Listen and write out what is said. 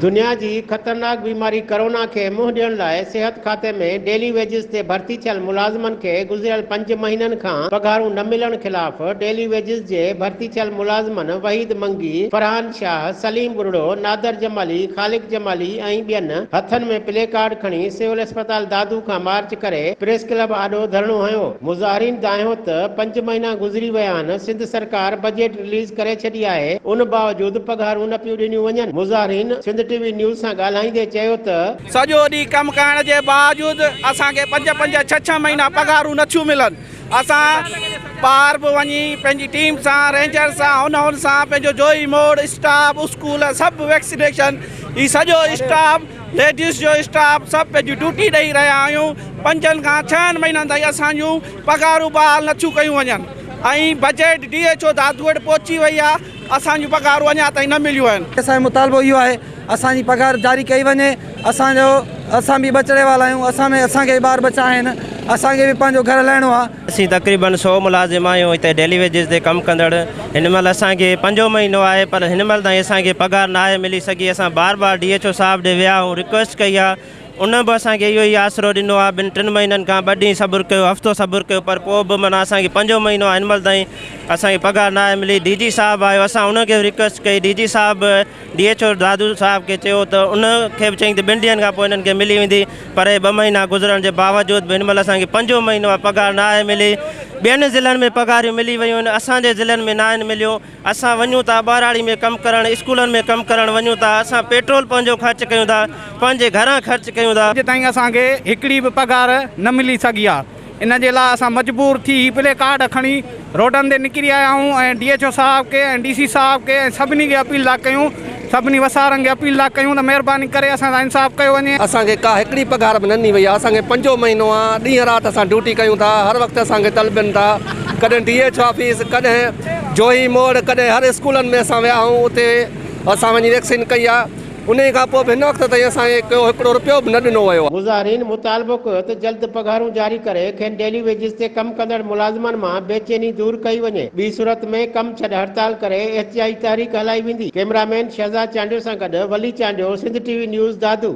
دنيا جي خطرناڪ بيماري ڪرونا کي منهن ڏيڻ لاء صحت کاتي ۾ ڊيلي ويجز تي ڀرتي ٿيل ملازمن کي گذريل پنج مهينن کان پگهارون نه ملڻ خلاف ڊيلي ويجز جي ڀرتي ٿيل ملازمن وحيد منگي، فرحان شاهه، سليم ٻرڙو، نادر جمالي، خالق جمالي ۽ ٻين هٿن ۾ پلي ڪارڊ کڻي سول اسپتال دادو کان مارچ ڪري پريس ڪلب آڏو ڌرڻو هنيو. مظاهرين دانهيو ته پنج مهينا گذري ويا آهن، سنڌ سرڪار بجيٽ رليز ڪري ڇڏي آهي، ان باوجود پگهارون نه پيون ڏنيون وڃن. مظاهرين سنڌ ٽي وي نيوز سان ڳالهائيندي چيو ته. سڄو ڏينهن ڪم ڪرڻ جي باوجود اسان کي پنج پنج ڇهه ڇهه مهينا پگهارون نه ٿيون ملن. اسان ٻاهر به وڃي پنهنجي ٽيم سان رينجر سان هن هن سان پنهنجو جوئي موڙ اسٽاف اسڪول سڀ ويڪسينيشن هي سڄو اسٽاف ليڊيز جو اسٽاف سڀ پنهنجي ڊيوٽي ڏئي رهيا آهيون. پنجن کان ڇهن مهينن تائين اسان جون پگهارون بحال نه ٿيون ڪيون وڃن ۽ budget D H O Dadu وٽ پهچي وئي آهي. اسان جون پگهارون اڃا تائين نه مليون آهن. اسان جو مطالبو اهو آهي اسان جي پگهار جاري ڪئي وڃي اسان جو اسان به ٻچڙي والا آهيون اسان ۾ اسان کي به ٻار ٻچا آهن اسان کي به پنهنجو گهر هلائڻو آهي. اسين تقريبن سو ملازم آهيون هتي ڊيلي ويجز تي ڪم ڪندڙ هن مهل اسان کي پنجون مهينو آهي پر هن مهل تائين اسان کي پگهار ناهي ملي سگهي اسان بار بار ڊي ايڇ او صاحب ڏي ويا آهيون رڪويسٽ ڪئي آهي ان به اسان کي اهو ئي آسرو ڏنو آهي ٻن ٽن مهينن کان ٻه ڏينهن صبر ڪيو هفتو صبر ڪيو پر پوء به معنيٰ اسان کي پنجون مهينو آهي هن مهل تائين اسان کي پگهار ناهي ملي ڊي جي صاحب آيو اسان ان کي به رڪويسٽ ڪئي ڊي جي صاحب ڊي ايڇ او دادو صاحب کي چيو ته ان کي به چيائين ته ٻن ڏينهن کان پوء انهن کي ملي ويندي پر ٻه مهينا گذرڻ جي باوجود به هن مهل اسان کي پنجون مهينو آهي پگهار ناهي ملي ٻين ضلعن ۾ پگهاريون ملي ويون آهن اسان جي ضلعن ۾ ناهن مليون اسان وڃون ٿا ٻهراڙي ۾ ڪم ڪرڻ اسڪولن ۾ ڪم ڪرڻ وڃون ٿا اسان پيٽرول پنهنجو خرچ ڪيون ٿا پنهنجي گهران خرچ ڪيون ٿا. اڄ تائين اسان کي هڪڙي به پگهار نه ملي سگهي آ ان جي لاء اسان مجبور ٿي هي پلي ڪارڊ کڻي روڊن تي نڪري آيا آهيون ۽ ڊي ايڇ او صاحب کي ۽ ڊي سي صاحب کي ۽ سڀني کي اپيل ٿا ڪيون سڀني وسارن کي اپيل ٿا ڪيون ته مهرباني ڪري اسان سان انصاف ڪيو وڃي. اسان کي ڪا هڪڙي پگهار به نه ڏني وئي آ اسان کي پنجون مهينو آ ڏينهن رات اسان ڊيوٽي ڪيون ٿا هر وقت اسان کي طلبين ٿا ڪڏهن ڊي ايڇ آفيس ڪڏهن جوهي موڙ ڪڏهن هر اسڪولن ۾ اسان ويا آهيون اتي اسان وڃي ويڪسين ڪئي آ انهي کان پوء به هن وقت تائين اسان کي ڪو هڪڙو رپيو به نه ڏنو ويو آ. مظاهرين مطالبو ڪيو ته جلد پگهارون جاري ڪري کين ڊيلي ويجز تي ڪم ڪندڙ ملازمن مان بيچيني دور ڪئي وڃي ٻي صورت ۾ ڪم ڇڏ هڙتال ڪري احتجاجي تحريڪ هلائي ويندي ڪئميرا مين شهزاد چانڊيو سان گڏ Wali Chandio Sindh T V news Dadu.